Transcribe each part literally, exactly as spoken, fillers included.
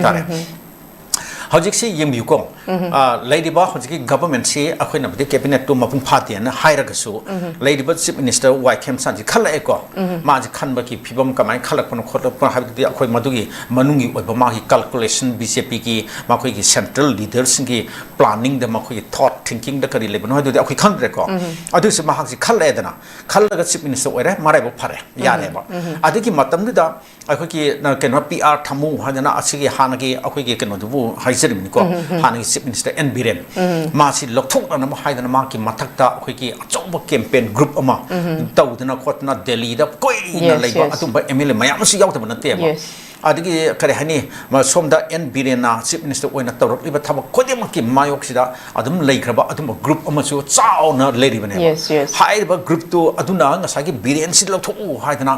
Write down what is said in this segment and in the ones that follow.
ꯇꯥꯔꯦ꯫ ꯍꯧꯖꯤꯛꯁꯤ ꯌꯦꯡꯕꯤꯌꯨꯀꯣ, ꯑ, ꯂꯩꯔꯤꯕ ꯍꯧꯖꯤꯛꯀꯤ ꯒꯕꯔꯃꯦꯟꯁꯤ ꯑꯩꯈꯣꯏꯅꯕꯨꯗꯤ ꯀꯦꯕꯤꯅꯦꯠꯇꯨ ꯃꯄꯨꯡ ꯐꯥꯗꯦꯅ ꯍꯥꯏꯔꯒꯁꯨ, ꯂꯩꯔꯤꯕ ꯆꯤꯐ ꯃꯤꯅꯤꯁꯇꯔ ꯋꯥꯏ ꯈꯦꯝꯁꯥꯟꯁꯤ ꯈꯜꯂꯛꯑꯦꯀꯣ꯫ ꯃꯥꯁꯤ ꯈꯟꯕꯒꯤ ꯐꯤꯕꯝ ꯀꯃꯥꯏꯅ ꯈꯜꯂꯛꯄꯅꯣ ꯈꯣꯠꯂꯛꯄꯅꯣ ꯍꯥꯏꯕꯗꯨꯗꯤ ꯑꯩꯈꯣꯏ ꯃꯗꯨꯒꯤ ꯃꯅꯨꯡꯒꯤ ꯑꯣꯏꯕ ꯃꯥꯒꯤ ꯀꯜꯀꯨꯂꯦꯁꯟ, ꯕꯤ ꯖꯦ ꯄꯤꯒꯤ ꯃꯈꯣꯏꯒꯤ ꯁꯦꯟꯇ꯭ꯔꯦꯜ ꯂꯤꯗꯔꯁꯤꯡꯒꯤ ꯄ꯭ꯂꯥꯅꯤꯡꯗ, ꯃꯈꯣꯏꯒꯤ ꯊꯣꯠ ꯊꯤꯡꯀꯤꯡꯗ ꯀꯔꯤ ꯂꯩꯕꯅꯣ ꯍꯥꯏꯗꯨꯗꯤ ꯑꯩꯈꯣꯏ ꯈꯪꯗ꯭ꯔꯦꯀꯣ꯫ ꯑꯗꯨꯏꯁꯨ ꯃꯍꯥꯛꯁꯤ ꯈꯜꯂꯛꯑꯦꯗꯅ, ꯈꯜꯂꯒ ꯆꯤꯐ ꯃꯤꯅꯤꯁꯇꯔ ꯑꯣꯏꯔꯦ, ꯃꯔꯥꯏꯕꯛ ꯐꯔꯦ, ꯌꯥꯔꯦꯕ꯫ ꯑꯗꯨꯒꯤ ꯃꯇꯝꯗꯨꯗ ꯑꯩꯈꯣꯏꯒꯤ, ꯅ, ꯀꯩꯅꯣ, ꯄꯤ ꯑꯥꯔ ꯊꯝꯃꯨ ꯍꯥꯏꯗꯅ ꯑꯁꯤꯒꯤ ꯍꯥꯟꯅꯒꯤ ꯑꯩꯈꯣꯏꯒꯤ ꯀꯩꯅꯣꯗꯨꯕꯨ ꯍꯥꯏꯖꯔꯤꯕꯅꯤꯀꯣ, ꯍꯥꯟꯅꯒꯤ ꯆꯤꯐ ꯃꯤꯅꯤꯁꯇꯔ ꯑꯦꯟ ꯕꯤꯔꯦꯟ, ꯃꯥꯁꯤ ꯂꯧꯊꯣꯛꯅꯅꯕ ꯍꯥꯏꯗꯅ ꯃꯥꯒꯤ ꯃꯊꯛꯇ ꯑꯩꯈꯣꯏꯒꯤ ꯑꯆꯧꯕ ꯀꯦꯝꯄꯦꯟ ꯒ꯭ꯔꯨꯞ ꯑꯃ ꯇꯧꯗꯅ ꯈꯣꯠꯇꯅ ꯗꯦꯜꯂꯤꯗ ꯀꯣꯏꯅ Yes, ꯂꯩꯕ yes. ꯑꯗꯨꯝꯕ ꯑꯦꯝ ꯑꯦꯜ ꯑꯦ ꯃꯌꯥꯝ ꯑꯃꯁꯨ ꯌꯥꯎꯗꯕ ꯅꯠꯇꯦꯕ꯫ Yes. ꯑꯗꯒꯤ ꯀꯔꯤ ꯍꯥꯏꯅꯤ, ꯃ-, ꯁꯣꯝꯗ ꯑꯦꯟ ꯕꯤꯔꯦꯟꯅ ꯆꯤꯐ ꯃꯤꯅꯤꯁꯇꯔ ꯑꯣꯏꯅ ꯇꯧꯔꯛꯂꯤꯕ ꯊꯕꯛ ꯈꯨꯗꯤꯡꯃꯛꯀꯤ ꯃꯥꯌꯣꯛꯁꯤꯗ ꯑꯗꯨꯝ ꯂꯩꯈ꯭ꯔꯕ ꯑꯗꯨꯝꯕ ꯒ꯭ꯔꯨꯞ ꯑꯃꯁꯨ ꯆꯥꯎꯅ ꯂꯩꯔꯤꯕꯅꯦꯕ꯫ Yes, yes. ꯍꯥꯏꯔꯤꯕ ꯒ꯭ꯔꯨꯞꯇꯨ ꯑꯗꯨꯅ ꯉꯁꯥꯏꯒꯤ ꯕꯤꯔꯦꯟꯁꯤ ꯂꯧꯊꯣꯛꯎ ꯍꯥꯏꯗꯅ,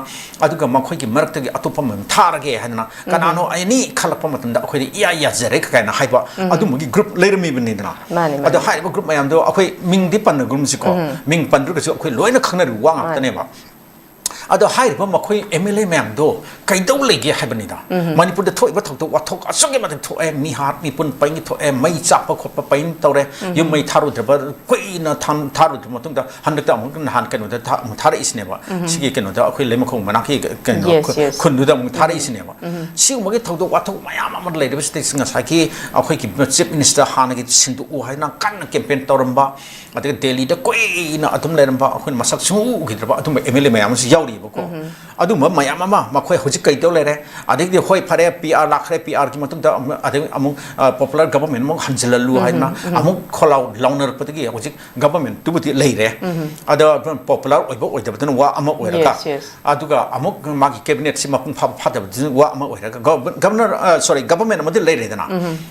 ꯑꯗꯨꯒ ꯃꯈꯣꯏꯒꯤ ꯃꯔꯛꯇꯒꯤ ꯑꯇꯣꯞꯄ ꯑꯃ ꯊꯥꯔꯒꯦ ꯍꯥꯏꯗꯅ, ꯀꯅꯥꯅꯣ ꯑꯅꯤ ꯈꯜꯂꯛꯄ ꯃꯇꯝꯗ ꯑꯩꯈꯣꯏꯗ ꯏꯌꯥ ꯌꯥꯖꯔꯦ ꯀꯥꯏꯅ ꯍꯥꯏꯕ ꯑꯗꯨꯝꯕꯒꯤ ꯒ꯭ꯔꯨꯞ ꯂꯩꯔꯝꯃꯤꯕꯅꯤꯗꯅ꯫ ꯃꯥꯅꯤ, ꯃꯥꯅꯤ꯫ ꯑꯗꯣ ꯍꯥꯏꯔꯤꯕ ꯒ꯭ꯔꯨꯞ ꯃꯌꯥꯝꯗꯣ ꯑꯩꯈꯣꯏ ꯃꯤꯡꯗꯤ ꯄꯟꯅꯒꯨꯝꯁꯤꯀꯣ, ꯃꯤꯡ ꯄꯟꯗ꯭ꯔꯒꯁꯨ ꯑꯩꯈꯣꯏ ꯂꯣꯏꯅ ꯈꯪꯅꯔꯤꯕ ꯋꯥ ꯃꯥꯅꯤ꯫ ꯉꯥꯛꯇꯅꯦꯕ꯫ ꯑꯗꯣ ꯍꯥꯏꯔꯤꯕ ꯃꯈꯣꯏ ꯑꯦꯝ ꯑꯦꯜ ꯑꯦ ꯃꯌꯥꯝꯗꯣ ꯀꯩꯗꯧ ꯂꯩꯒꯦ ꯍꯥꯏꯕꯅꯤꯗ꯫ ꯃꯅꯤꯄꯨꯔꯗ ꯊꯣꯛꯏꯕ ꯊꯧꯗꯣꯛ ꯋꯥꯊꯣꯛ ꯑꯁꯨꯛꯀꯤ ꯃꯇꯤꯛ ꯊꯣꯛꯑꯦ, ꯃꯤꯍꯥꯠ ꯃꯤꯄꯨꯟ ꯄꯩꯅ ꯊꯣꯛꯑꯦ, ꯃꯩ ꯆꯥꯛꯄ ꯈꯣꯠꯄ ꯄꯩꯅ ꯇꯧꯔꯦ, ꯌꯨꯝ ꯃꯩ ꯊꯥꯔꯨꯗ꯭ꯔꯕ ꯀꯨꯏꯅ ꯊꯥ-, ꯊꯥꯔꯨꯗ꯭ꯔꯕ ꯃꯇꯨꯡꯗ ꯍꯟꯗꯛꯇ ꯑꯃꯨꯛ ꯅꯍꯥꯟ ꯀꯩꯅꯣꯗ ꯊꯥ-, ꯑꯃꯨꯛ ꯊꯥꯔꯛꯏꯁꯤꯅꯦꯕ꯫ ꯁꯤꯒꯤ ꯀꯩꯅꯣꯗ ꯑꯩꯈꯣꯏ ꯂꯩꯃꯈꯣꯡ ꯃꯅꯥꯛꯀꯤ ꯀꯩꯅꯣ Yes, ꯈꯨ-, yes. ꯈꯨꯟꯗꯨꯗ ꯑꯃꯨꯛ ꯊꯥꯔꯛꯏꯁꯤꯅꯦꯕ꯫ ꯁꯤꯒꯨꯝꯕꯒꯤ ꯊꯧꯗꯣꯛ ꯋꯥꯊꯣꯛ ꯃꯌꯥꯝ ꯑꯃ ꯂꯩꯔꯤꯕꯁꯤꯗ ꯉꯁꯥꯏꯒꯤ ꯑꯩꯈꯣꯏꯒꯤ ꯆꯤꯐ ꯃꯤꯅꯤꯁꯇꯔ ꯍꯥꯟꯅꯒꯤ ꯁꯤꯟꯗꯣꯛꯎ ꯍꯥꯏꯅ ꯀꯟꯅ ꯀꯦꯝꯄꯦꯟ ꯇꯧꯔꯝꯕ, ꯑꯗꯒꯤ ꯗꯦꯜꯂꯤꯗ ꯀꯨꯏꯅ ꯑꯗꯨꯝ ꯂꯩꯔꯝꯕ, ꯑꯩꯈꯣꯏꯅ ꯃꯁꯛ ꯁꯨꯡꯎ ꯎꯈꯤꯗ꯭ꯔꯕ ꯑꯗꯨꯝꯕ ꯑꯦꯝ ꯑꯦꯜ ꯑꯦ ꯃꯌꯥꯝ ꯑꯃꯁꯨ ꯌꯥꯎꯔꯤꯕꯀꯣ꯫ ꯑꯗꯨꯝꯕ ꯃꯌꯥꯝ ꯑꯃ ꯃꯈꯣꯏ ꯍꯧꯖꯤꯛ ꯀꯩꯗꯧ ꯂꯩꯔꯦ? ꯑꯗꯒꯤꯗꯤ ꯍꯣꯏ, ꯐꯔꯦ, ꯄꯤ ꯑꯥꯔ ꯂꯥꯛꯈ꯭ꯔꯦ, ꯄꯤ ꯑꯥꯔꯒꯤ ꯃꯇꯨꯡꯗ ꯑꯃꯨꯛ, ꯑꯗꯒꯤ ꯑꯃꯨꯛ, ꯑ, ꯄꯣꯄꯨꯂꯔ ꯒꯕꯔꯃꯦꯟ ꯑꯃꯨꯛ ꯍꯟꯖꯤꯜꯍꯜꯂꯨ ꯍꯥꯏꯗꯅ ꯑꯃꯨꯛ ꯈꯣꯜꯂꯥꯎ ꯂꯥꯎꯅꯔꯛꯄꯗꯒꯤ ꯍꯧꯖꯤꯛ ꯒꯕꯔꯃꯦꯟꯇꯨꯕꯨꯗꯤ ꯂꯩꯔꯦ꯫ ꯑꯗ ꯄꯣꯄꯨꯂꯔ ꯑꯣꯏꯕ ꯑꯣꯏꯗꯕꯗꯨꯅ ꯋꯥ ꯑꯃ ꯑꯣꯏꯔꯒ, Yes, yes. ꯑꯗꯨꯒ ꯑꯃꯨꯛ ꯃꯥꯒꯤ ꯀꯦꯕꯤꯅꯦꯠꯁꯤ ꯃꯄꯨꯡ ꯐꯥꯕ ꯐꯥꯗꯕꯗꯨꯅ ꯋꯥ ꯑꯃ ꯑꯣꯏꯔꯒ, ꯒꯕ-, ꯒꯕꯔꯅꯔ, ꯑ, ꯁꯣꯔꯤ, ꯒꯕꯔꯃꯦꯟ ꯑꯃꯗꯤ ꯂꯩꯔꯦꯗꯅ,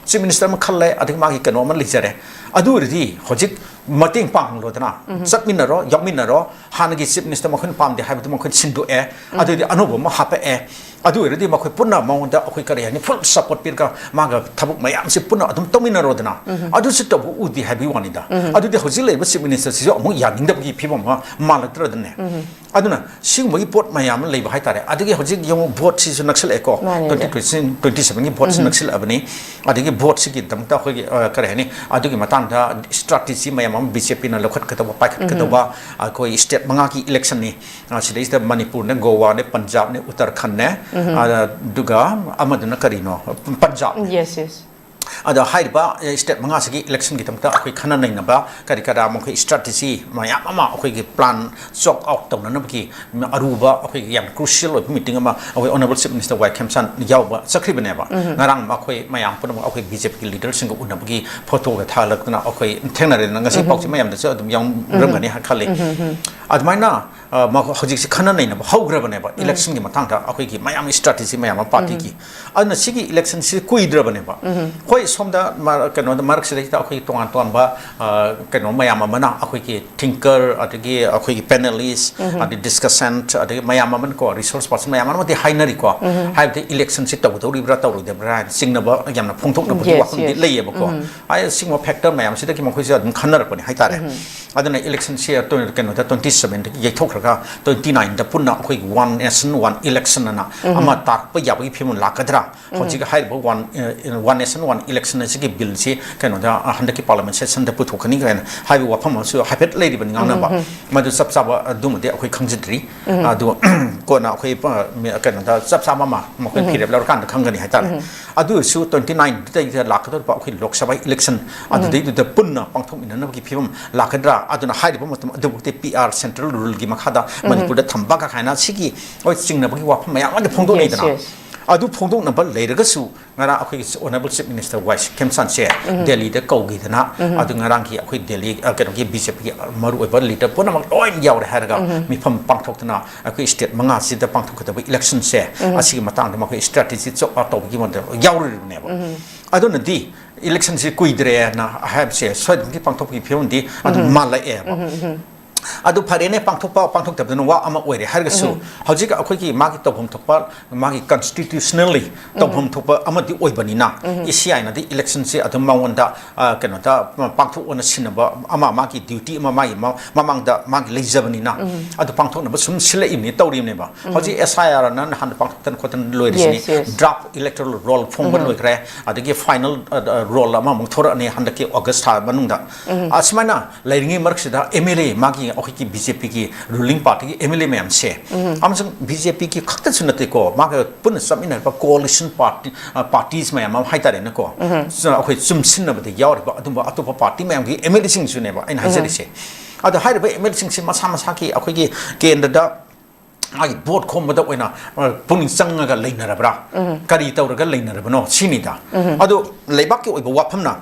ꯆꯤꯐ ꯃꯤꯅꯤꯁꯇꯔ ꯑꯃ ꯈꯜꯂꯦ, ꯑꯗꯒꯤ ꯃꯥꯒꯤ ꯀꯩꯅꯣ ꯑꯃ ꯂꯩꯖꯔꯦ꯫ ꯑꯗꯨ ꯑꯣꯏꯔꯗꯤ ꯍꯧꯖꯤꯛ ꯃꯇꯦꯡ ꯄꯥꯡꯍꯜꯂꯣꯗꯅ, ꯆꯠꯃꯤꯟꯅꯔꯣ, ꯌꯥꯎꯃꯤꯟꯅꯔꯣ, ꯍꯥꯟꯅꯒꯤ chief minister ꯃꯈꯣꯏꯅ ꯄꯥꯝꯗꯦ ꯍꯥꯏꯕꯗꯨ ꯃꯈꯣꯏꯅ ꯁꯤꯟꯗꯣꯛꯑꯦ, ꯑꯗꯨꯗꯤ ꯑꯅꯧꯕ ꯑꯃ ꯍꯥꯞꯄꯛꯑꯦ, ꯑꯗꯨ ꯑꯣꯏꯔꯗꯤ ꯃꯈꯣꯏ ꯄꯨꯟꯅ ꯃꯉꯣꯟꯗ ꯑꯩꯈꯣꯏ ꯀꯔꯤ ꯍꯥꯏꯅꯤ, full support ꯄꯤꯔꯒ ꯃꯥꯒ ꯊꯕꯛ ꯃꯌꯥꯝꯁꯤ ꯄꯨꯟꯅ ꯑꯗꯨꯝ ꯇꯧꯃꯤꯟꯅꯔꯣꯗꯅ꯫ ꯑꯗꯨꯁꯨ ꯇꯧꯕ ꯎꯗꯦ ꯍꯥꯏꯕꯒꯤ ꯋꯥꯅꯤꯗ꯫ ꯑꯗꯨꯗꯤ ꯍꯧꯖꯤꯛ ꯂꯩꯔꯤꯕ chief minister ꯁꯤꯁꯨ ꯑꯃꯨꯛ ꯌꯥꯅꯤꯡꯗꯕꯒꯤ ꯐꯤꯕꯝ ꯑꯃ ꯃꯥꯜꯂꯛꯇ꯭ꯔꯗꯅꯦ? ꯑꯗꯨꯅ ꯁꯤꯒꯨꯝꯕꯒꯤ ꯄꯣꯠ ꯃꯌꯥꯝ ꯑꯃ ꯂꯩꯕ ꯍꯥꯏꯇꯥꯔꯦ꯫ ꯑꯗꯒꯤ ꯍꯧꯖꯤꯛ ꯌꯦꯡꯉꯨ, vote ꯁꯤꯁꯨ ꯅꯛꯁꯤꯜꯂꯛꯑꯦꯀꯣ꯫ ꯃꯥꯅꯦ, ꯇ꯭ꯋꯦꯟꯇꯤ ꯇ꯭ꯋꯦꯟꯇꯤ ꯁꯚꯦꯟꯒꯤ vote ꯁꯤ ꯅꯛꯁꯤꯜꯂꯛꯑꯕꯅꯤ꯫ ꯑꯗꯒꯤ vote ꯁꯤꯒꯤꯗꯃꯛꯇ ꯑꯩꯈꯣꯏꯒꯤ, ꯑ, ꯀꯔꯤ ꯍꯥꯏꯅꯤ, ꯑꯗꯨꯒꯤ ꯃꯇꯥꯡꯗ strategy ꯃꯌꯥꯝ ꯑꯃ ꯕꯤ ꯖꯦ ꯄꯤꯅ ꯂꯧꯈꯠꯀꯗꯧꯕ, ꯄꯥꯏꯈꯠꯀꯗꯧꯕ꯫ ꯑꯩꯈꯣꯏ state ꯃꯉꯥꯒꯤ election ꯅꯤ꯫ ꯑ, ꯁꯤꯗꯩꯁꯤꯗ ꯃꯅꯤꯄꯨꯔꯅꯦ, ꯒꯣꯋꯥꯅꯦ, ꯄꯟꯖꯥꯕꯅꯦ, ꯎꯇꯔꯈꯟꯅꯦ, ꯑꯗꯨꯒ ꯑꯃꯗꯨꯅ ꯀꯔꯤꯅꯣ? ꯄꯟꯖꯥꯕꯅꯦ꯫ Yes, yes. ꯑꯗ ꯍꯥꯏꯔꯤꯕ, ꯑꯦ, state ꯃꯉꯥꯁꯤꯒꯤ election ꯒꯤꯗꯃꯛꯇ ꯑꯩꯈꯣꯏ ꯈꯟꯅ ꯅꯩꯅꯕ, ꯀꯔꯤ ꯀꯔꯥ ꯃꯈꯣꯏ strategy ꯃꯌꯥꯝ ꯑꯃ, ꯑꯩꯈꯣꯏꯒꯤ plan chalk out ꯇꯧꯅꯅꯕꯒꯤ ꯑꯔꯨꯕ, ꯑꯩꯈꯣꯏꯒꯤ ꯌꯥꯝ crucial ꯑꯣꯏꯕ meeting ꯑꯃ ꯑꯩꯈꯣꯏ honourable chief minister ꯋꯥꯏ ꯈꯦꯝꯆꯥꯟ ꯌꯥꯎꯕ ꯆꯠꯈ꯭ꯔꯤꯕꯅꯦꯕ꯫ ꯉꯔꯥꯡ ꯃꯈꯣꯏ ꯃꯌꯥꯝ ꯄꯨꯝꯅꯃꯛ ꯑꯩꯈꯣꯏ ꯕꯤ ꯖꯦ ꯄꯤꯒꯤ leader ꯁꯤꯡꯒ ꯎꯅꯕꯒꯤ photo ꯒ ꯊꯥꯒꯠꯂꯛꯇꯅ ꯑꯩꯈꯣꯏ ꯊꯦꯡꯅꯔꯦꯗꯅ꯫ ꯉꯁꯤ ꯄꯥꯎꯆꯦ ꯃꯌꯥꯝꯗꯁꯨ ꯑꯗꯨꯝ ꯌꯥꯎꯔꯝꯒꯅꯤ ꯍꯥꯏꯅ ꯈꯜꯂꯤ꯫ ꯑꯗꯨꯃꯥꯏꯅ, ꯑ, ꯃꯈꯣꯏ ꯍꯧꯖꯤꯛꯁꯦ ꯈꯟꯅ ꯅꯩꯅꯕ ꯍꯧꯈ꯭ꯔꯕꯅꯦꯕ election ꯒꯤ ꯃꯇꯥꯡꯗ, ꯑꯩꯈꯣꯏꯒꯤ ꯃꯌꯥꯝ strategy ꯃꯌꯥꯝ ꯑꯃ party ꯒꯤ꯫ ꯑꯗꯨꯅ ꯁꯤꯒꯤ election ꯁꯤ ꯀꯨꯏꯗ꯭ꯔꯕꯅꯦꯕ꯫ ꯍꯣꯏ, ꯁꯣꯝꯗ ꯃ-, ꯀꯩꯅꯣꯗ ꯃꯔꯛꯁꯤꯗꯩꯁꯤꯗ ꯑꯩꯈꯣꯏꯒꯤ ꯇꯣꯉꯥꯟ ꯇꯣꯉꯥꯟꯕ, ꯑ, ꯀꯩꯅꯣ ꯃꯌꯥꯝ ꯑꯃꯅ, ꯑꯩꯈꯣꯏꯒꯤ thinker, ꯑꯗꯒꯤ ꯑꯩꯈꯣꯏꯒꯤ panelist, ꯑꯗꯒꯤ discussant, ꯑꯗꯒꯤ ꯃꯌꯥꯝ ꯑꯃꯅꯀꯣ, resource person ꯃꯌꯥꯝ ꯑꯃꯗꯤ ꯍꯥꯏꯅꯔꯤꯀꯣ꯫ ꯍꯥꯏꯕꯗꯤ election ꯁꯤ ꯇꯧꯒꯗꯧꯔꯤꯕ꯭ꯔꯥ ꯇꯧꯔꯣꯏꯗꯕ꯭ꯔꯥ ꯍꯥꯏꯅ ꯆꯤꯡꯅꯕ ꯌꯥꯝꯅ ꯐꯣꯡꯗꯣꯛꯅꯕꯒꯤ Yes, ꯋꯥꯐꯝꯗꯤ yes. ꯂꯩꯌꯦꯕꯀꯣ꯫ ꯍꯥꯏ, ꯁꯤꯒꯨꯝꯕ factor ꯃꯌꯥꯝꯁꯤꯗꯒꯤ ꯃꯈꯣꯏꯁꯦ ꯑꯗꯨꯝ ꯈꯟꯅꯔꯛꯄꯅꯦ ꯍꯥꯏꯇꯥꯔꯦ꯫ ꯑꯗꯨꯅ election ꯁꯤ ꯇ꯭ꯋꯦꯟ-, ꯀꯩꯅꯣꯗ twenty seven ꯗꯒꯤ ꯌꯩꯊꯣꯛꯈ꯭ꯔꯒ twenty nine ꯗ ꯄꯨꯟꯅ ꯑꯩꯈꯣꯏꯒꯤ one nation, one election ꯑꯅ ꯑꯃ ꯇꯥꯔꯛꯄ ꯌꯥꯕꯒꯤ ꯐꯤꯕꯝ ꯂꯥꯛꯀꯗ꯭ꯔꯥ? ꯍꯧꯖꯤꯛ ꯍꯥꯏꯔꯤꯕ one, ꯑ, one nation, one election ꯑꯁꯤꯒꯤ bill ꯁꯤ ꯀꯩꯅꯣꯗ, ꯑ, ꯍꯟꯗꯛꯀꯤ parliament session ꯗ ꯄꯨꯊꯣꯛꯀꯅꯤ ꯀꯥꯏꯅ ꯍꯥꯏꯕ ꯋꯥꯐꯝ ꯑꯃꯁꯨ ꯍꯥꯏꯐꯦꯠ ꯂꯩꯔꯤꯕ ꯉꯥꯡꯅꯕ꯫ ꯃꯗꯨ ꯆꯞ ꯆꯥꯕ ꯑꯗꯨꯃꯗꯤ ꯑꯩꯈꯣꯏ ꯈꯪꯖꯗ꯭ꯔꯤ꯫ ꯑꯗꯨ ꯀꯣꯟꯅ ꯑꯩꯈꯣꯏ ꯄ-, ꯃꯤ-, ꯀꯩꯅꯣꯗ ꯆꯞ ꯆꯥꯕ ꯑꯃ ꯃꯈꯣꯏ ꯐꯤꯔꯦꯞ ꯂꯧꯔꯀꯥꯟꯗ ꯈꯪꯒꯅꯤ ꯍꯥꯏꯇꯥꯔꯦ꯫ ꯑꯗꯨ ꯑꯣꯏꯔꯁꯨ twenty nine ꯗꯨꯗꯩꯗ ꯂꯥꯛꯀꯗꯧꯔꯤꯕ ꯑꯩꯈꯣꯏ ꯂꯣꯛ ꯁꯚꯥ election ꯑꯗꯨꯗꯩꯗꯨꯗ ꯄꯨꯟꯅ ꯄꯥꯡꯊꯣꯛꯃꯤꯟꯅꯅꯕꯒꯤ ꯐꯤꯕꯝ ꯂꯥꯛꯀꯗ꯭ꯔꯥ? ꯑꯗꯨꯅ ꯍꯥꯏꯔꯤꯕ ꯃꯇꯝ ꯑꯗꯨꯕꯨꯛꯇꯤ P R central rule ꯒꯤ ꯃꯈꯥꯗ ꯃꯅꯤꯄꯨꯔꯗ ꯊꯝꯕ ꯀꯥꯏꯅ ꯁꯤꯒꯤ ꯍꯣꯏ ꯆꯤꯡꯅꯕꯒꯤ ꯋꯥꯐꯝ ꯃꯌꯥꯝ ꯑꯃꯗꯤ ꯐꯣꯡꯗꯣꯛꯅꯩꯗꯅ꯫ Yes, yes. ꯑꯗꯨ ꯐꯣꯡꯗꯣꯛꯅꯕ ꯂꯩꯔꯒꯁꯨ ꯉꯔꯥꯡ ꯑꯩꯈꯣꯏꯒꯤ honourable chief minister ꯋꯥꯏ ꯈꯦꯝꯆꯥꯟꯁꯦ ꯗꯦꯜꯂꯤꯗ ꯀꯧꯈꯤꯗꯅ, ꯑꯗꯨ ꯉꯔꯥꯡꯒꯤ ꯑꯩꯈꯣꯏ ꯗꯦꯜꯂꯤ, ꯑ, ꯀꯩꯅꯣꯒꯤ ꯕꯤ ꯖꯦ ꯄꯤꯒꯤ ꯃꯔꯨꯑꯣꯏꯕ leader ꯄꯨꯝꯅꯃꯛ ꯂꯣꯏ ꯌꯥꯎꯔꯦ ꯍꯥꯏꯔꯒ ꯃꯤꯐꯝ ꯄꯥꯡꯊꯣꯛꯇꯅ ꯑꯩꯈꯣꯏ state ꯃꯉꯥꯁꯤꯗ ꯄꯥꯡꯊꯣꯛꯀꯗꯕ election ꯁꯦ ꯑꯁꯤꯒꯤ ꯃꯇꯥꯡꯗ ꯃꯈꯣꯏ strategy chalk out ꯇꯧꯕꯒꯤ ꯃꯑꯣꯡꯗ ꯌꯥꯎꯔꯨꯔꯤꯕꯅꯦꯕ꯫ ꯑꯗꯨꯅꯗꯤ ꯏꯂꯦꯛꯁꯟꯁꯤ ꯀꯨꯏꯗ꯭ꯔꯦꯅ ꯍꯥꯏꯕꯁꯦ ꯁꯣꯏꯗꯅꯒꯤ ꯄꯥꯡꯊꯣꯛꯄꯒꯤ ꯐꯤꯕꯝꯗꯤ ꯑꯗꯨꯝ ꯃꯥꯜꯂꯛꯑꯦꯕ꯫ ꯑꯗꯨ ꯐꯔꯦꯅꯦ, ꯄꯥꯡꯊꯣꯛꯄ ꯄꯥꯡꯊꯣꯛꯇꯕꯗꯨꯅ ꯋꯥ ꯑꯃ ꯑꯣꯏꯔꯦ ꯍꯥꯏꯔꯒꯁꯨ, ꯍꯧꯖꯤꯛ ꯑꯩꯈꯣꯏꯒꯤ ꯃꯥꯒꯤ ꯇꯧꯐꯝ ꯊꯣꯛꯄ, ꯃꯥꯒꯤ constitutionally ꯇꯧꯐꯝ ꯊꯣꯛꯄ ꯑꯃꯗꯤ ꯑꯣꯏꯕꯅꯤꯅ, ꯏ ꯁꯤ ꯑꯥꯏꯅꯗꯤ ꯏꯂꯦꯛꯁꯟꯁꯦ ꯑꯗꯨꯝ ꯃꯉꯣꯟꯗ, ꯑ, ꯀꯩꯅꯣꯗ, ꯄꯥꯡꯊꯣꯛꯑꯣꯅ ꯁꯤꯟꯅꯕ ꯑꯃ, ꯃꯥꯒꯤ duty ꯑꯃ ꯃꯥꯒꯤ ꯃ-, ꯃꯃꯥꯡꯗ ꯃꯥꯒꯤ ꯂꯩꯖꯕꯅꯤꯅ, ꯑꯗꯨ ꯄꯥꯡꯊꯣꯛꯅꯕ ꯁꯨꯝ ꯁꯤꯜꯂꯛꯏꯕꯅꯤ, ꯇꯧꯔꯤꯕꯅꯦꯕ꯫ ꯍꯧꯖꯤꯛ ꯑꯦꯁ ꯑꯥꯏ ꯑꯥꯔ ꯑꯅ ꯅꯍꯥꯟ ꯄꯥꯡꯊꯣꯛꯇꯅ ꯈꯣꯠꯇꯅ ꯂꯣꯏꯔꯤꯁꯤꯅꯤ꯫ Yes, yes. Draft electoral roll ꯐꯣꯡꯕ ꯂꯣꯏꯈ꯭ꯔꯦ, ꯑꯗꯒꯤ final, ꯑ, ꯑ, roll ꯑꯃꯃꯨꯛ ꯊꯣꯔꯛꯑꯅꯤ ꯍꯟꯗꯛꯀꯤ ꯑꯣꯒꯁ ꯊꯥ ꯃꯅꯨꯡꯗ꯫ ꯑꯁꯨꯃꯥꯏꯅ ꯂꯩꯔꯤꯉꯩ ꯃꯔꯛꯁꯤꯗ ꯑꯦꯝ ꯑꯦꯜ ꯑꯦ, ꯃꯥꯒꯤ ꯑꯩꯈꯣꯏꯒꯤ ꯕꯤ ꯖꯦ ꯄꯤꯒꯤ ruling partyꯒꯤ ꯑꯦꯝ ꯑꯦꯜ ꯑꯦ ꯃꯌꯥꯝꯁꯦ, ꯑꯃꯁꯨꯡ ꯕꯤ ꯖꯦ ꯄꯤꯒꯤ ꯈꯛꯇꯁꯨ ꯅꯠꯇꯦꯀꯣ, ꯃꯥꯒ ꯄꯨꯟꯅ ꯆꯠꯃꯤꯟꯅꯔꯤꯕ coalition party, ꯑ, parties ꯃꯌꯥꯝ ꯑꯃ ꯍꯥꯏꯇꯥꯔꯦꯅꯦꯀꯣ, ꯑꯩꯈꯣꯏ ꯆꯨꯝꯁꯤꯟꯅꯕꯗ ꯌꯥꯎꯔꯤꯕ ꯑꯗꯨꯝꯕ ꯑꯇꯣꯞꯄ party ꯃꯌꯥꯝꯒꯤ ꯑꯦꯝ ꯑꯦꯜ ꯑꯦꯁꯤꯡꯁꯨꯅꯦꯕ ꯑꯩꯅ ꯍꯥꯏꯖꯔꯤꯁꯦ꯫ ꯑꯗꯣ ꯍꯥꯏꯔꯤꯕ ꯑꯦꯝ ꯑꯦꯜ ꯑꯦꯁꯤꯡꯁꯤ ꯃꯁꯥ ꯃꯁꯥꯒꯤ ꯑꯩꯈꯣꯏꯒꯤ ꯀꯦꯟꯗ꯭ꯔꯗ ꯃꯥꯒꯤ ꯚꯣꯠ ꯈꯣꯝꯕꯗ ꯑꯣꯏꯅ, ꯑ, ꯄꯨꯛꯅꯤꯡ ꯆꯪꯉꯒ ꯂꯩꯅꯔꯕ꯭ꯔꯥ? ꯀꯔꯤ ꯇꯧꯔꯒ ꯂꯩꯅꯔꯕꯅꯣ ꯁꯤꯅꯤꯗ꯫ ꯑꯗꯣ ꯂꯩꯕꯥꯛꯀꯤ ꯑꯣꯏꯕ ꯋꯥꯐꯝꯅ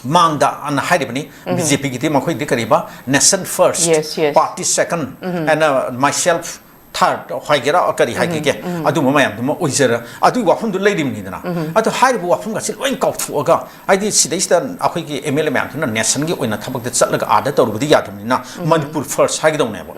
ꯃꯥꯡꯗ ꯑꯅ ꯍꯥꯏꯔꯤꯕꯅꯤ, ꯕꯤ ꯖꯦ ꯄꯤꯒꯤꯗꯤ ꯃꯈꯣꯏꯗꯤ ꯀꯔꯤꯕ, nation first, Yes, yes. party second, and, uh, myself third ꯍꯥꯏꯒꯦꯔꯥ, ꯀꯔꯤ ꯍꯥꯏꯒꯦꯒꯦ, ꯑꯗꯨꯝꯕ ꯃꯌꯥꯝꯗꯨꯃ ꯑꯣꯏꯖꯔ-, ꯑꯗꯨꯒꯤ ꯋꯥꯐꯝꯗꯨ ꯂꯩꯔꯤꯕꯅꯤꯗꯅ꯫ ꯑꯗꯣ ꯍꯥꯏꯔꯤꯕ ꯋꯥꯐꯝꯒꯁꯤ ꯂꯣꯏ ꯀꯥꯎꯊꯣꯛꯑꯒ, ꯍꯥꯏꯗꯤ ꯁꯤꯗꯩꯁꯤꯗ ꯑꯩꯈꯣꯏꯒꯤ ꯑꯦꯝ ꯑꯦꯜ ꯑꯦ ꯃꯌꯥꯝꯗꯨꯅ nationꯒꯤ ꯑꯣꯏꯅ ꯊꯕꯛꯇ ꯆꯠꯂꯒ ꯑꯥꯗ ꯇꯧꯔꯨꯕꯗꯤ ꯌꯥꯗꯕꯅꯤꯅ, ꯃꯅꯤꯄꯨꯔ first ꯍꯥꯏꯒꯗꯧꯅꯦꯕ꯫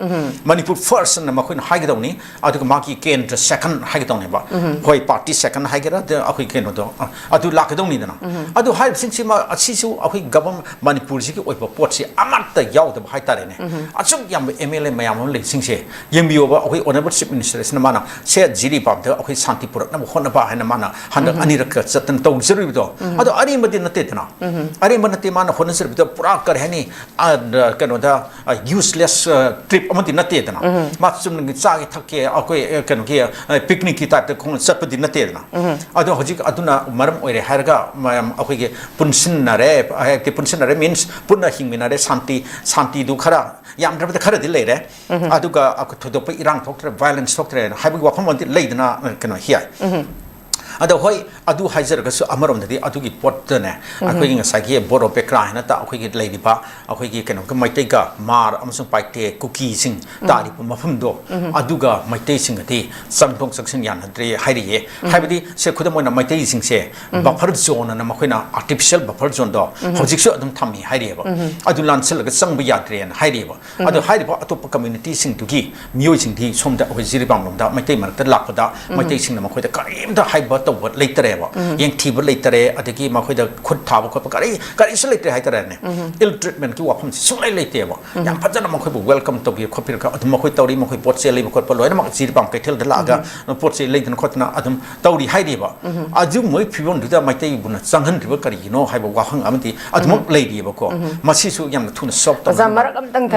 ꯃꯅꯤꯄꯨꯔ first ꯑꯅ ꯃꯈꯣꯏꯅ ꯍꯥꯏꯒꯗꯧꯅꯤ, ꯑꯗꯨꯒ ꯃꯥꯒꯤ ꯀꯦꯟꯗ꯭ꯔ second ꯍꯥꯏꯒꯗꯧꯅꯦꯕ꯫ ꯍꯣꯏ, party second ꯍꯥꯏꯒꯦꯔꯥ, ꯑꯗ ꯑꯩꯈꯣꯏ ꯀꯩꯅꯣꯗꯣ, ꯑ, ꯑꯗꯨ ꯂꯥꯛꯀꯗꯧꯅꯤꯗꯅ꯫ ꯑꯗꯨ ꯍꯥꯏꯔꯤꯕꯁꯤꯡꯁꯤꯃ, ꯑꯁꯤꯁꯨ ꯑꯩꯈꯣꯏ ꯒꯚꯔꯟ-, ꯃꯅꯤꯄꯨꯔꯁꯤꯒꯤ ꯑꯣꯏꯕ ꯄꯣꯠꯁꯤ ꯑꯃꯠꯇ ꯌꯥꯎꯗꯕ ꯍꯥꯏꯇꯥꯔꯦꯅꯦ꯫ ꯑꯁꯨꯛ ꯌꯥꯝꯕ ꯑꯦꯝ ꯑꯦꯜ ꯑꯦ ꯃꯌꯥꯝ ꯑꯃ ꯂꯩꯁꯤꯡꯁꯦ ꯌꯦꯡꯕꯤꯌꯣꯕ, ꯑꯩꯈꯣꯏ honourable chief minister ꯁꯤꯅ ꯃꯥꯅ ꯁꯦ ꯖꯤꯔꯤꯕꯥꯝꯗ ꯑꯩꯈꯣꯏ ꯁꯥꯟꯇꯤ ꯄꯨꯔꯛꯅꯕ ꯍꯣꯠꯅꯕ ꯍꯥꯏꯅ ꯃꯥꯅ ꯍꯟꯗꯛ ꯑꯅꯤꯔꯛꯀ ꯆꯠꯇꯅ ꯇꯧꯖꯔꯤꯕꯗꯣ, ꯑꯗꯣ ꯑꯔꯦꯝꯕꯗꯤ ꯅꯠꯇꯦꯗꯅ꯫ ꯑꯔꯦꯝꯕ ꯅꯠꯇꯦ, ꯃꯥꯅ ꯍꯣꯠꯅꯖꯔꯤꯕꯗꯣ ꯄꯨꯔꯥ ꯀꯔꯤ ꯍꯥꯏꯅꯤ, ꯑ, ꯀꯩꯅꯣꯗ, ꯑ, useless, ꯑ, trip ꯑꯃꯗꯤ ꯅꯠꯇꯦꯗꯅ꯫ ꯃꯥ ꯆꯨꯝꯅꯒꯤ ꯆꯥꯒꯦ ꯊꯛꯀꯦ ꯑꯩꯈꯣꯏ, ꯑ, ꯀꯩꯅꯣꯒꯤ, ꯑ, picnicꯀꯤ typeꯇ ꯈꯣꯡꯅ ꯆꯠꯄꯗꯤ ꯅꯠꯇꯦꯗꯅ꯫ ꯑꯗꯣ ꯍꯧꯖꯤꯛ ꯑꯗꯨꯅ ꯃꯔꯝ ꯑꯣꯏꯔꯦ ꯍꯥꯏꯔꯒ ꯃꯌꯥꯝ ꯑꯩꯈꯣꯏꯒꯤ ꯄꯨꯟꯁꯤꯟꯅꯔꯦ, ꯍꯥꯏꯕꯗꯤ ꯄꯨꯟꯁꯤꯟꯅꯔꯦ means ꯄꯨꯟꯅ ꯍꯤꯡꯃꯤꯟꯅꯔꯦ, ꯁꯥꯟꯇꯤ, ꯁꯥꯟꯇꯤꯗꯨ ꯈꯔ ꯌꯥꯝꯗ꯭ꯔꯕꯗ ꯈꯔꯗꯤ ꯂꯩꯔꯦ꯫ ꯑꯗꯨꯒ ꯑꯩꯈꯣꯏ ꯊꯣꯏꯗꯣꯛꯄ ꯏꯔꯥꯡ ꯊꯣꯛꯇ꯭ꯔꯦ, violence ꯊꯣꯛꯇ꯭ꯔꯦ ꯍꯥꯏꯕꯒꯤ ꯋꯥꯐꯝ ꯑꯃꯗꯤ ꯂꯩꯗꯅ, ꯑ, ꯀꯩꯅꯣ, ꯍꯤꯌꯥꯏ꯫ ꯑꯗꯣ ꯍꯣꯏ, ꯑꯗꯨ ꯍꯥꯏꯖꯔꯒꯁꯨ ꯑꯃꯔꯣꯝꯗꯗꯤ ꯑꯗꯨꯒꯤ ꯄꯣꯠꯇꯅꯦ, ꯑꯩꯈꯣꯏꯒꯤ ꯉꯁꯥꯏꯒꯤ ꯕꯣꯔꯣ ꯕꯦꯀ꯭ꯔꯥ ꯍꯥꯏꯅ ꯇꯥ ꯑꯩꯈꯣꯏꯒꯤ ꯂꯩꯔꯤꯕ ꯑꯩꯈꯣꯏꯒꯤ ꯀꯩꯅꯣꯒ ꯃꯩꯇꯩꯒ ꯃꯥꯔ ꯑꯃꯁꯨꯡ ꯄꯥꯏꯇꯦ ꯀꯨꯀꯤꯁꯤꯡ ꯇꯥꯔꯤꯕ ꯃꯐꯝꯗꯣ, ꯑꯗꯨꯒ ꯃꯩꯇꯩꯁꯤꯡꯒꯗꯤ ꯆꯪꯊꯣꯛ ꯆꯪꯁꯤꯟ ꯌꯥꯅꯗ꯭ꯔꯦ ꯍꯥꯏꯔꯤꯌꯦ꯫ ꯍꯥꯏꯕꯗꯤ ꯁꯦ, ꯈꯨꯗꯝ ꯑꯣꯏꯅ ꯃꯩꯇꯩꯁꯤꯡꯁꯦ ꯕꯐꯔ ꯖꯣꯟ ꯑꯅ ꯃꯈꯣꯏꯅ ꯑꯥꯔꯇꯤꯐꯤꯁꯤꯌꯦꯜ ꯕꯐꯔ ꯖꯣꯟꯗꯣ ꯍꯧꯖꯤꯛꯁꯨ ꯑꯗꯨꯝ ꯊꯝꯃꯤ ꯍꯥꯏꯔꯤꯑꯕ꯫ ꯑꯗꯨ ꯂꯥꯟꯁꯤꯜꯂꯒ ꯆꯪꯕ ꯌꯥꯗ꯭ꯔꯦꯅ ꯍꯥꯏꯔꯤꯑꯕ꯫ ꯑꯗꯣ ꯍꯥꯏꯔꯤꯕ ꯑꯇꯣꯞꯄ ꯀꯝꯃ꯭ꯌꯨꯅꯤꯇꯤꯁꯤꯡꯗꯨꯒꯤ ꯃꯤꯑꯣꯏꯁꯤꯡꯗꯤ ꯁꯣꯝꯗ ꯑꯩꯈꯣꯏ ꯖꯤꯔꯤꯕꯥꯝ ꯂꯣꯝꯗ ꯃꯩꯇꯩ ꯃꯔꯛꯇ ꯂꯥꯛꯄꯗ ꯃꯩꯇꯩꯁꯤꯡꯅ ꯃꯈꯣꯏꯗ ꯀꯔꯤꯝꯇ ꯍꯥꯏꯕ ꯇꯧꯕ ꯂꯩꯇꯔꯦꯕ꯫ ꯌꯦꯡꯊꯤꯕ ꯂꯩꯇꯔꯦ, ꯑꯗꯒꯤ ꯃꯈꯣꯏꯗ ꯈꯨꯠ ꯊꯥꯕ ꯈꯣꯠꯄ ꯀꯔꯤ, ꯀꯔꯤꯁꯨ ꯂꯩꯇ꯭ꯔꯦ ꯍꯥꯏꯇꯥꯔꯦꯅꯦ꯫ ꯏꯜ ꯇ꯭ꯔꯤꯠꯃꯦꯟꯀꯤ ꯋꯥꯐꯝꯁꯤ ꯁꯨꯡꯂꯩ ꯂꯩꯇꯦꯕ꯫ ꯌꯥꯝ ꯐꯖꯅ ꯃꯈꯣꯏꯕꯨ ꯋꯦꯜꯀꯝ ꯇꯧꯕꯤ ꯈꯣꯠꯄꯤꯔꯒ ꯑꯗꯨꯝ ꯃꯈꯣꯏ ꯇꯧꯔꯤ, ꯃꯈꯣꯏ ꯄꯣꯠ ꯆꯩ ꯂꯩꯕ ꯈꯣꯠꯄ ꯂꯣꯏꯅꯃꯛ ꯖꯤꯔꯤꯕꯥꯝ ꯀꯩꯊꯦꯜꯗ ꯂꯥꯛꯑꯒ ꯄꯣꯠ ꯆꯩ ꯂꯩꯗꯅ ꯈꯣꯠꯇꯅ ꯑꯗꯨꯝ ꯇꯧꯔꯤ ꯍꯥꯏꯔꯤꯕ꯫ ꯑꯗꯨꯒꯨꯝꯕꯒꯤ ꯐꯤꯕꯝꯗꯨꯗ ꯃꯩꯇꯩꯕꯨꯅ ꯆꯪꯍꯟꯗ꯭ꯔꯤꯕ ꯀꯔꯤꯒꯤꯅꯣ ꯍꯥꯏꯕ ꯋꯥꯍꯪ ꯑꯃꯗꯤ ꯑꯗꯨꯃꯛ ꯂꯩꯔꯤꯑꯕꯀꯣ꯫ ꯃꯁꯤꯁꯨ ꯌꯥꯝꯅ ꯊꯨꯅ ꯁꯣꯜꯕ ꯑꯣꯖꯥ, ꯇꯧꯅꯕ꯫ ꯃꯔꯛ ꯑꯝꯇꯪ